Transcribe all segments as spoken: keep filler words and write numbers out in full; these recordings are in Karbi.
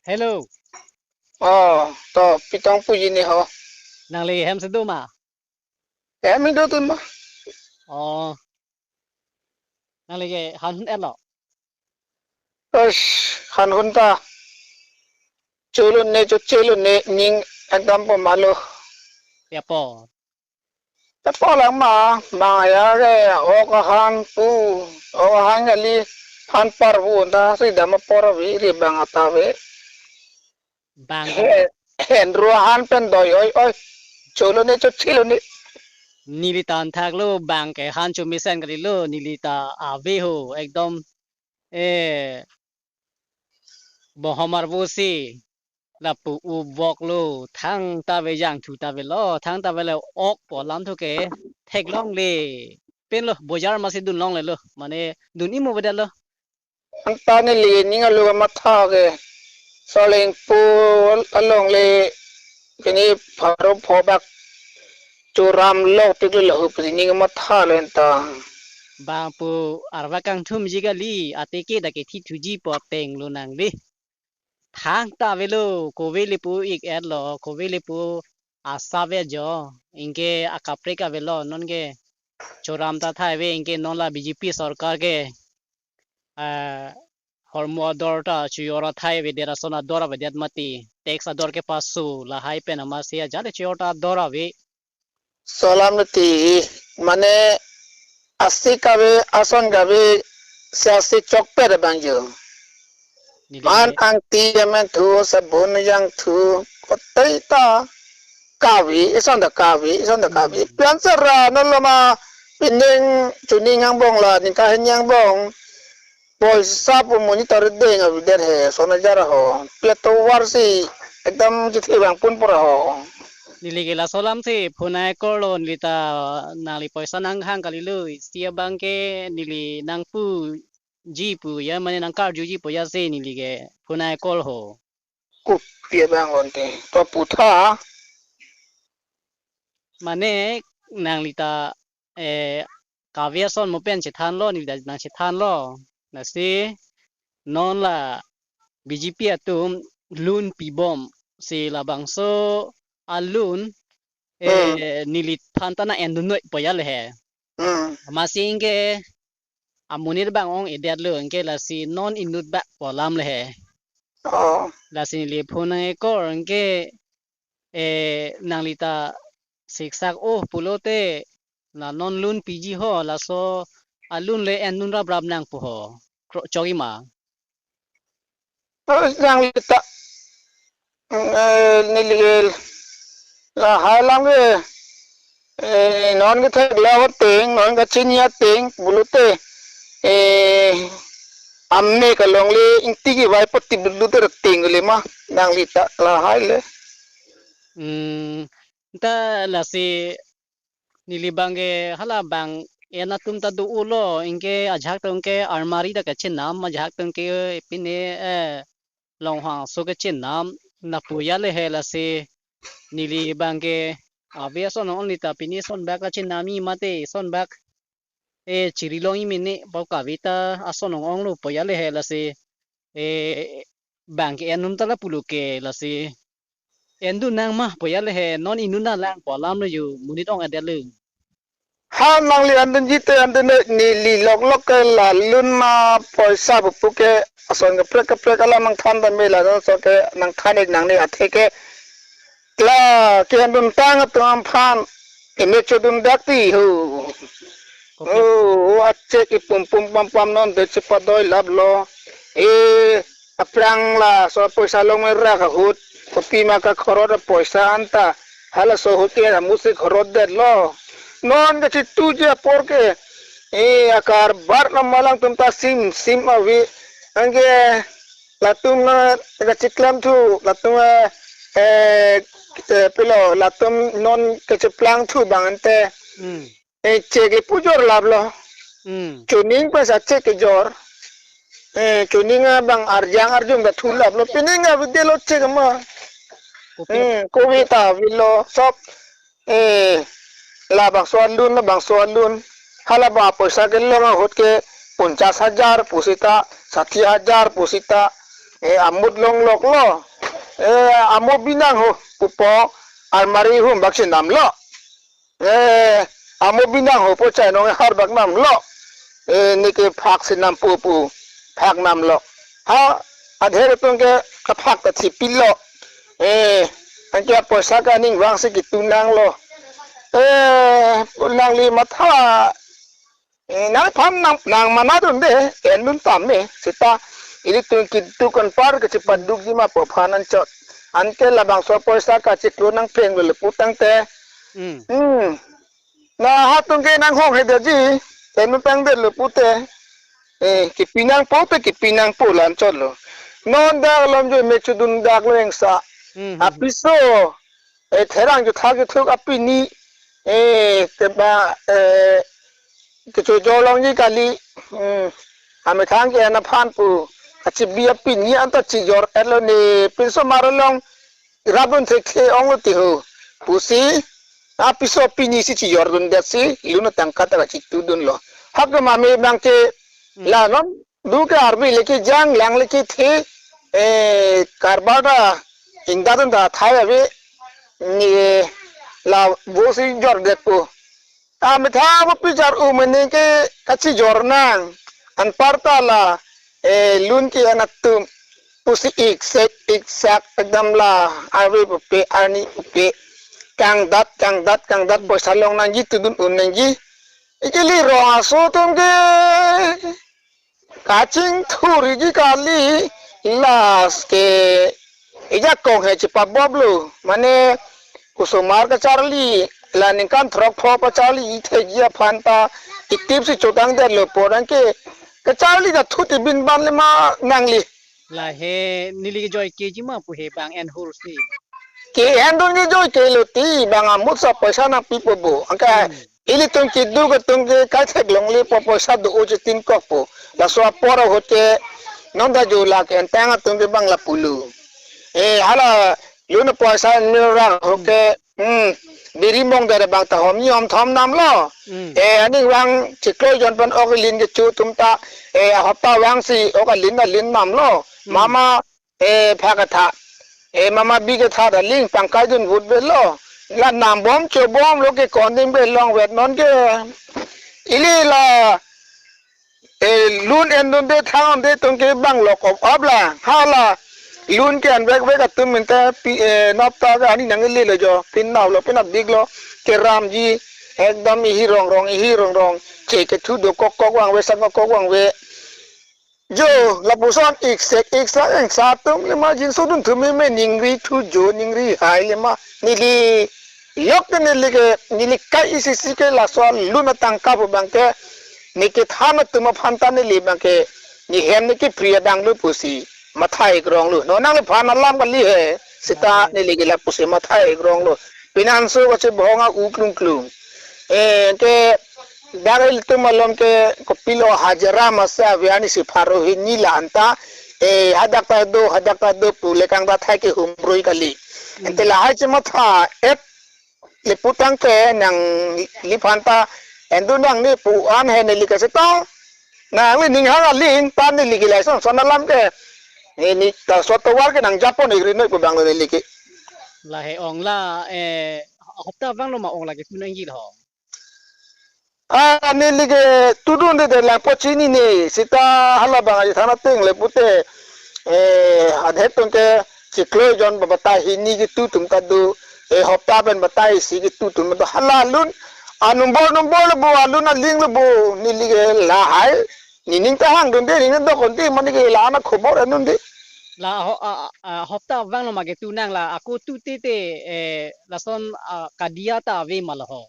Hello. Oh, to pitong puji ni ho. Nangli hem si do ma? Hem do tun ma. Oh. Nangli ke han hun etlo. Bas, han hun ta. Cholo ne cho cholo ne ning ekdam po malo. Ya po. Te polang ma, bang ya ke, ok ahan pu, ok ahan kali, han parvu ta, si dam apor avi, ri bang ata ave. Bang he, hen ru ahan pen doi, oi, oi, cholo ne, cho chilo ne. Neli ta an thak lo, bang ke han chomesen kali lo, neli ta ave ho, ekdom, eh, bohomar vo si, lapu u vok lo, thangta ave jangthu ta avelo, thangta avelo ok po alam thu ke theklongle. Pen lo, bojar masi dun longle lo, mane dun imo avedet lo. Anta neli ning alo matha ke. Saleng po along le kini pharo phobak churam lok tik lo lahu pini ning matha lo anta. Bang pu arva kangthum ji kali, ateke dak ke thi thuji po ateng lo nangli. Thangta avelo, kove le pu ik etlo, kove le pu asa ave jo. Anke akaprek avelo, non ke churam ta thai ave, anke non la B J P sorkar ke, ah, hormu ador ta chojor athai avedet, ason ador avedet mati, tax ador kepaso, lahai pen amatsi ajat le chojor ta ador ave. Solam ti, mane asi kave, ason kave, si asi chokpet abang jo. Neli man ke angti amen thu, sabun jangthu, kotai ta kave, ison ta kave, ison ta kave. Hmm. Pian sera nolo ma, pining chuning angbong la, ningkahin angbong. Poisa pu monit ta rideng avedet he, son ajar ho. Pia tovar si ekdam chithi bang pun pura ho. Neli ke laso alam si phone a-call lo, neli ta nangli poisa nanghang kali lo, isi abang ke neli nangpuji pu ya, mane nangkarjuji pu ya si neli ke phone a-call ho. Kopi abang lo ante. To putha. Mane nangli ta, eh, kave ason mo pen chethan lo, neli ta nangchethan lo. Lasi non la B J P atum loan pibom si labangso a-loan, eh, hmm, neliphan ta nang-endun noi po ya le he. Hmm. Amatsi anke amonit abang ong-edet lo, anke lasi non inut bak po alam le he. Oh. Lasi neli phone a-call anke, eh, nangli ta siksak o pulote, la non loan piji ho, laso a-loan le endun raprap nang pu ho. Kro-, chokji ma. Terus nangli ta, eh, neli lahai alam ke, eh, non kethek la ateng, non kachini ateng pulote, eh, amek along le ingti kevai pati bulu te ateng le ma, nangli ta lahai le. Hmm, ta lasi neli abang ke hala bang en atum ta do-o lo, anke ajahak atum ke almari ta kachenam, ajahak atum ke pine, eh, longhang aso kachenam, lapu ya le he lasi neli abang ke ave ason ong-onli ta pine son bak kachenam-i mate son bak, eh, chiri long-i mene pau kave ta ason ong-ong lo po ya le he lasi, eh, bang ke endun ta la pulo ke lasi. Endun nang ma po ya le he, non inut nang lang po alam lo jo, monit ong-edet lo. Ha nangli endunji te endun noi, neli loklok ke la loan ma poisa pupu ke ason kaprek kaprek alam nangthan tame, la ason ke nangthan-ik nangne athe ke. La ke endun tang atum aphan eme chodun dak ti ho. Kopi. Oh, achek ipum pum pam pam non de chepadoi lap lo. Eh, aphrang laso poisa long me rak ahut, kopima kakhorot apoisa anta. Halaso ahut ke amusi khorot det lo. Non kachituji apor ke, eh, akarbar na malang atum ta sim sim ave. Anke latum na kachiklam thu, latum, eh, eh, pilo, latum non kachiplang thu bang ante. Hmm. Eh, chek ipujor lap lo. Hmm. Chuning pesa chek ijor. Eh, chuning abang arjang arjum ta thu lap lo. Pining avedet lo chek ma. Kopi. Hmm, kove ta avelo. Sob. Eh, labangso a-loan, labangso a-loan. Hala bang poisa kelong ahut ke ponchas hajar pusita, sati hajar pusita. Eh, amut longloklo. Eh, amo binang ho pupo almari hum bak chenamlo. Eh, amo binang ho po chainong har bak namlo. Eh, neke phak chenam pu pu phak namlo. Ha, adher atum ke kaphak ta thipilo. Eh, anke poisa ke aning vangsi kitu nanglo. Eh, nangli matha, eh, nangphan nang, nang mana dunde, en dun tame, seta, ilitum kitu kan par kachipadukji ma po phan anchot. Anke labangso poisa kachiklo nangpeng le putangte. Hmm. Hmm. Na ha atum ke nanghong hedaji, en dun tangdetlo pute. Eh, kipi nangpo te kipi nangpo la anchotlo. Non dak lom jo me chudun daklo engsa. Hmm, hmm, hmm. Apiso, eh, therang juthak juthuk apini, eh, teba, eh, kechojor longji kali, hmm, amethang ke-en aphan pu, kachibi apini anta chijor-etlo ne, pinso mar along, rapdun thekthe onglo ti ho, pusi, apiso apini si chijordundetsi, lun atangka ta kachitudunlo. Hak mame bang ke, hmm, la non, du ke arbi le kejang, lang le kethe, eh, karbar ta, ingdadun ta thai ave, ni, la vosi jordetpo. Amethang pu pichar umene ke kachijor nang. Anparta la, eh, lun ke-en atum. Pusi iksek, iksak, ekdam la, arve pupe, arni pupe. Kangdat, kangdat, kangdat, poisa long nangji, tudun un nangji. Ikili rong aso atum ke. Kachingthurji kali, last ke, ejakong he chipaboblo, mane, osomar kacharli, la ningkan throk pho pacharli, ithekji aphan ta, itip si chotangdetlo porang ke, kacharli ta thuti bin ban le ma nangli. La he, neli ke joike ji ma pu he bang en hur si. Ke-en dun ke joike lo ti, bang amutsa poisa nangpipo bo, anke, hmm. Ilitum keduk atum ke kaithek longle po poisa do-o chetin kokpo. Laso apor ahut ke non ta jo la ke-entang atum ke bang la pulo. Eh, hala lun poisa nirang ahut ke, hmm, biri mong dere bang ta hom ni hom thom namlo. Hmm. Eh, aning vang chiklo jon pen ok lin kecho atum ta, eh, ahopta vangsi ok alin alin namlo. Hmm. Mama eh, pha katha. Eh, mama bi katha ta ling pangkai dun vut velo. La nambom chobomlo ke konding be longvet non ke. Ili la, eh, lun en dunde thang de tum ke bang lok op op la. Hala lun ke-en vekvek atum menta pi, eh, nop ta ke ani nang ili lo jo. Pin nau lo, pin abdik lo. Keramji. Ekdam ihi rong rong, ihi rong rong. Che kethu dokok kok vangve, sang kok vangve. Jo, lapuson iksek, iksak, engsa atum lema jinso dun thumi me ningri thu jo ningri hai lema. Neli yok ke neli ke, neli kai isi si ke laso lun atangka pu bang ke, ne kethan atum aphan ta neli bang ke, ne hem ne kepri abang lo pusi, matha ikrong lo. No nangliphan alam kali he, seta neli ke lapusi matha ikrong lo. Pinanso kache bohong a-u klung klung. Eh, ke Dak ilitum along ke kopilo hajira masa avian isi pharo hini la anta, eh, hadak ta do, hadak ta do pu lekang ta thai ke humrui kali. Hmm. Ante lahai chematha-et le putangte nangliphan ta en dun nangne pu an he neli ke seta. Nangli ning hang aling pan neli ke lason son alam ke. Neli ta so tovar ke nang japon igri noi pu bang neli ke. La he ong la, eh, hopta vanglo ma ong la ke tu nangji lo. Ah, neli ke tudunde de lang po chinine, seta hala bang aji thana ting le pute, eh, adhe tum ke chiklo jon ba batai hini ke tu tum ta do, eh, hopta pen batai isi ke tu tum do hala lun, a number number lo bo, alun aling lo bo, neli ke lahai, nining ta hang dunde, nining do konde, mane ke la ana khobor anunde. La ho-, a, a, a, hopta vanglo ma ke tu nang la, ako tu te te, eh, lason, a, kadia ta ave ma lo ho.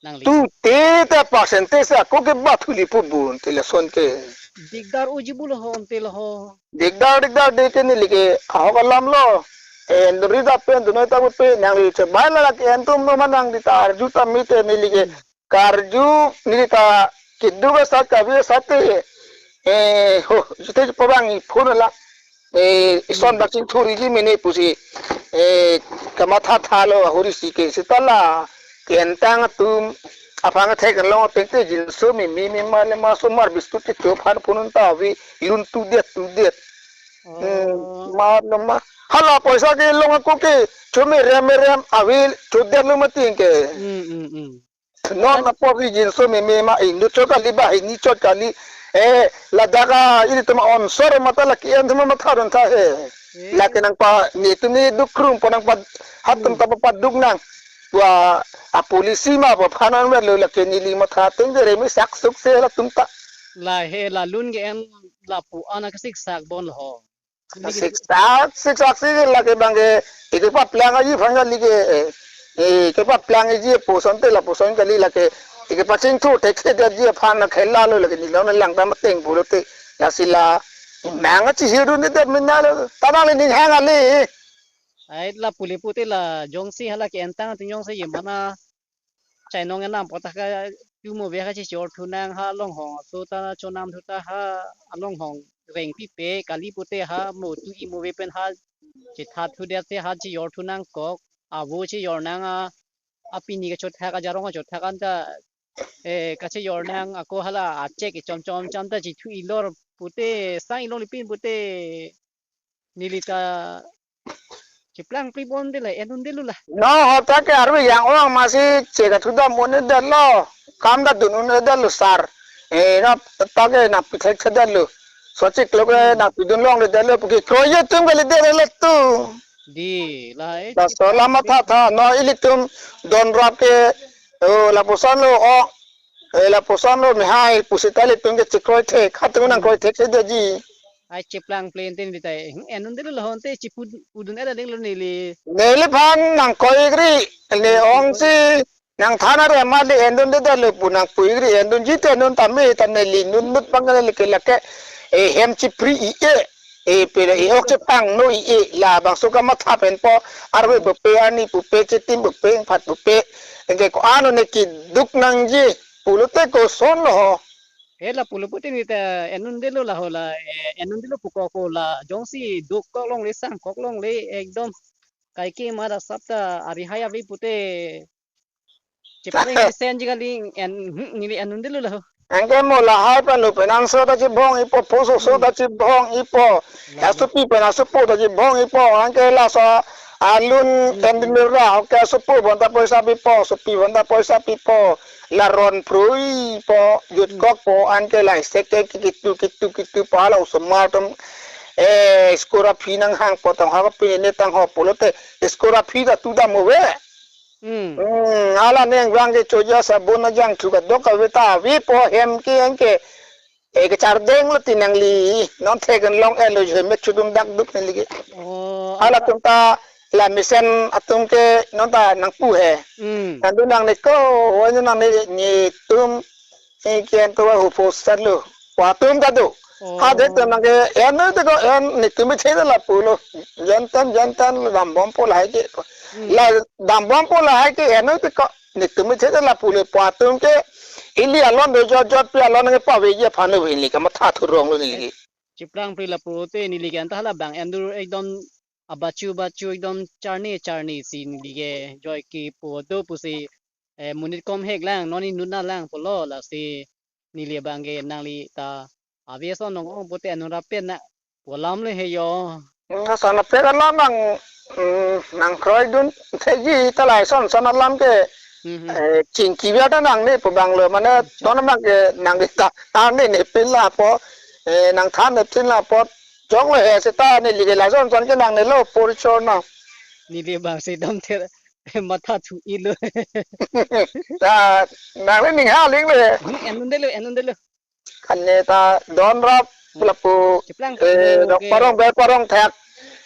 Nangli. Tu te ta percentage ako ke ba thuli pu bun te lason ke. Dikdar uji bu lo ho ante lo ho. Dikdar, dikdar de ke neli ke ahok alam lo. Eh, en dun ri ta pen dun noi ta pe nangli che bai la ke en tum no manang di ta arju ta mi te neli ke. Hmm. Karju neli ta keduk asat kavi asat te. Eh, ho, jite pabang i phone la. Eh, ison, hmm, bak chingthurji mene pusi, eh, kamatha thalo ahori si ke seta la ke-entang atum aphan thek long apeng te jinso mi mi mi ma le ma somar biscuit ke cho phan phunun ta vi lun tu det tu det. Hmm, Oh. ma, no, ma. Hala poisa kelong ako ke, chumi rem rem, awil, chudet lo mati ke. Hmm, hmm, hmm. Non na povi jinso meme ma inut chot kali, banghini chot kali. Eh, ladak a, ilitum onsor mata lake en thuma matha ron tha he. Eh. Lake nangpa, netum ne duk krum po nangpa, hatum Hmm. ta paduk nang. Wa, a policy ma pa phanan lo lake neli matha teng de remi sak suk se latum ta. La he la lun ke en lapu ana kasik sak bon lo ho. Siksak, siksak si lake bang ke, ike paplang aji aphan kali ke, eh, eh, ike paplang aji puson te lapuson kali lake, ike pachingthur thekthedet aji aphan na khela lo lake nilong na lang tam ateng pulote, lasi la, nang achi hiru ni det mina lo, ta nangli ning hang ali. Ai la pule pute la jongsi hala ke entang tu jongsi ye mana chainong enam pota ka tu mo ve ka chechor thu nang ha longhong aso ta chonam thu ta ha alonghong reng pipe kali pute ha mo tu i mo ve pen ha chetha thudet se ha chejor thu nangkok avo chejor nang a apini kachot thak ajarong kachot thak anta eh kachejor nang ako hala achek chom chom chom ta chethu ilor pute sang ilong lipin pute neli ta cheplang pri bon de la en un de lo la. No, hota ke arve yang ong masi che ka thudam un de lo. Kam da dun un de lo sar. Eh, no, ta ke nangpi thekthedet lo. So chiklo ke Hmm. nangpi dun long de lo. Puke kroye tum kali de lo tu. Di, la eh. Laso la matha tha. No, ilitum don rap ke. Oh, lapuson lo, oh. Eh, lapuson lo mehai pusi ta ilitum ke chikroi thek. Hatung nang Hmm. kroi thekthedet ji. Ai cheplang plain tin bitai. Hmm, en un de lo la honte chipu udun era ding lo neli. Neli aphan nangkoi kri, ne Nangkoi ong kri. Si nangthan arve ma le en un de lo pu nangpui kri en un ji te en un tame ta neli nun mut bang le ke lake, eh, hem chipri i e, eh, pele e ok chepang no i e, labangso kamatha pen po, arve Hmm. pupe ani pupe chetim pupe phat pupe, anke ko-an ne keduk nangji, pulote koson lo ho. He la pulo putin kita en un de lo la ho la, eh, en un de lo pu ko ko la jongsi duk kok longle sang kok longle ekdom kaike ma da sap ta ari hai ave pute chepare ngi sen ji kali en, hmm, neli en un de lo la ho. Anke mo lahai panu penang so ta chibong ipo, poso so Hmm. ta chibong ipo. La Ya ho. Supi pena supo ta chibong ipo. Anke laso alun Hmm, en hmm. Dimira, oke supo bonta poisa pipo, supi bonta poisa pipo. La ron prui po, jut Hmm. kok po, anke la sek ke kitu, kitu, kitu po, hala osomar atum, eh, school a fee nanghang po tong ha ko pine tang ho pulote, school a fee ta tu dam ave. Hmm. Hmm, hala neng vang ke choja sabun ajang thu kadok ave ta ave po hem ke anke. Eh, kechardeng lo ti nangli, non thek an long en lo je mek chudum dak duk neli ke. Oh, hala apa? Atum ta la mesen atum ke non ta nangpu he. Hmm. Nandu nangne ko, wanu nangne netum, eh, kian to wa hupo sar lo. Wa atum ta do. Oh. Ha de to nang ke, en no te ko, en netum me theda lapu lo. Jantan, jantan, dambom po lahai ke. Hmm. La dambom po lahai ke, en no te ko, netum me theda lapu lo. Wa atum ke, ili alon do jot jot pi alon nge paveji aphan lo ili kamatha thurong lo neli ke. Cheplang pri lapu te neli ke anta hala bang en dur ekdom abachu bachu ekdom charni charni si neli ke joi ke po do pusi, eh, monit kom hek lang, non inut na lang pulo lasi neli bang ke nangli ta ave ason nong ong pute en un rap pen na pu alam le he yo. Hmm, ason apek alam nang, hmm, nangkroi dun theji ta lason son alam ke, Hmm, hmm. Eh, chingki bia ta nangne pu bang lo mane Hmm, chok. Ton bang ke nang ta, ta ne ne pin lapo, eh, nangthan ne pin lapo, chok lo he seta neli ke lason son ke nangne lo pur chor na. Neli bang si dam ther matha thu i lo. Ta, nangne ning ha ling le. Hmm, en un de lo, en un de lo. Kane ta don rap Hmm. Lapu, Cheplang eh, lo dok ke. Parong ber parong thak.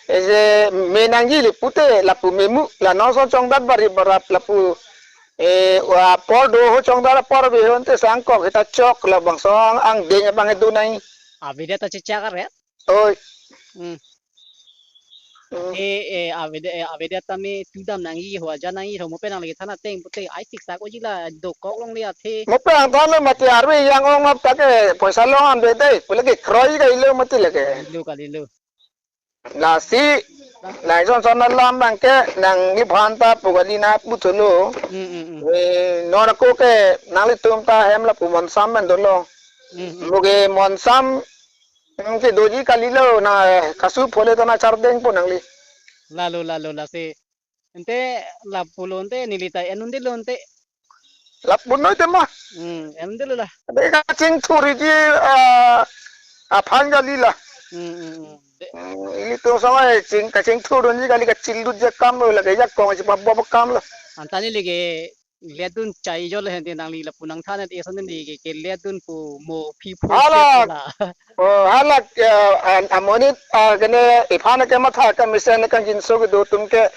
Eh, je me nangji le pute lapu memu la non son chongdat bari barap lapu, eh, wa por do ho chongdat por be ho ante sang kok heta chok labangso ang, angdeng abang do nai. Avedet ta chechak aret. Oi. Hmm. Hmm. Eh, eh, avedet, eh, avedet tame tu dam nangji ho aja nangji ho mo pen nangli than ateng pute ai siksak oji la dokok longle athe. Mo pen ang than lo mati arve yang ong ap ta ke poisa long an be dei. Pule ke kroi ka ilo mati lake. Ilo kali lo. Lasi, nang son son alam bang ke, nangliphan ta pu kali na pu thulo. Hmm, hmm, hmm. Eh, non ako ke, nanglitum ta hem lapu Monsam pen dolo. Hmm, hmm. Mo ke Monsam, Hmm, kedoji kalilo, na, eh, kasu phole ta na chardeng po nangli. Lalo, lalo, lasi. Ante lapulo ante neli ta en-un-edetlo ante. Lapu noi tema. Hmm, en-un-edetlo la. Ante kachingthurji, ah, aphan kali la. Hmm, hmm, hmm. De- Hmm, ilitum sama ching, kachingthurdunji kali, kachildutji akam lo la, kejakong si pabop akam lo. Anta neli ke letdun chai jo le ante nangli lapu nangthan-et eson neli ke, keletdun pu mo phi pho Hala. Pho la. Oh, hala, eh, an, amonit, ah, kene iphan ke matha ka mesen ka jinso kedo atum ke.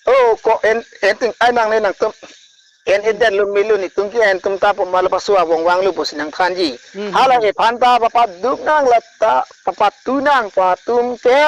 Oh, ko en, en ting ai nangne nangtum. En, en, hmm, edetlo melo netum ke en atum ta pu ma la pasu avong vanglo pusi nangthanji. Hmm, hmm, hala, hmm, iphan ta papaduk nang la ta, papatu nang pu atum ke.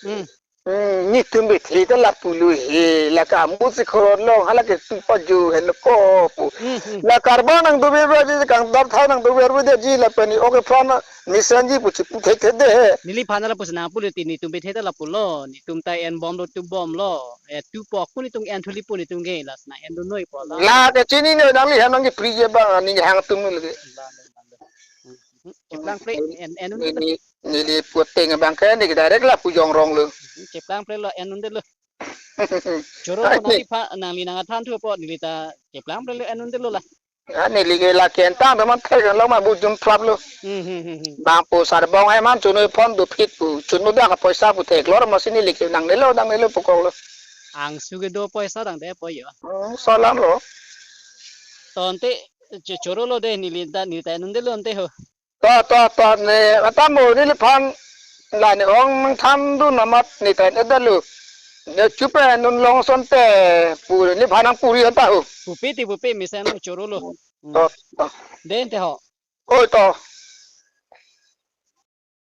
Hmm. Hmm, netum bethe ta lapulo he, la kamu si khorot long, hala ke tu pajo hen ko pu. Hmm, hmm. La karbang nangdover ba ji, kangdap thai nangdover ba ji, lapen ne-ok ephan mesenji pu chipu thekthedet he. Neliphan lapusi nangpulo ti netum bethe ta lapulo, netum ta enbomlo, tubomlo, eh, tupo ko netum, enthulipo netum ke, la si nang en-un noi po la. La ke chinine nangli, ha nangkepri je abang, neli hang atum lo ke. La, la, la, la. Hmm, hmm. Cheplang pre, en, en-un-edetlo. Neli, neli puteng abang ke, neli direct lapu jong rong lo. Hmm, cheplang prelo, en-un-edetlo. Choro lo, ai, ne- nangli pha, nangli nangthan thu po, neli ta cheplang prelo, en-un-edetlo la. Ah, neli ke la kentang teman thek lo ma bujum praplo. Hmm, hmm, hmm, hmm. Bang pu sarbong ai man chunu phone do phit pu, chunu dak poisa pu theklor masi neli ke nangnelo, nangnelo pu koklo. Angsu kedo poisa tangte po jo. Hmm, salam lo. To ante, cho-, choro lo de neli ta, neli ta en-un-edetlo ante ho. To, to, to, ne, atamo neliphan, la ne-ong nangthandun amat ne ta en-edetlo. Ne chupe en-un long asonte, pu neliphan nangpuri anta ho. Pupe ti pupe, mesen lo choro lo. Hmm. To, to. De ante ho. Oi, to.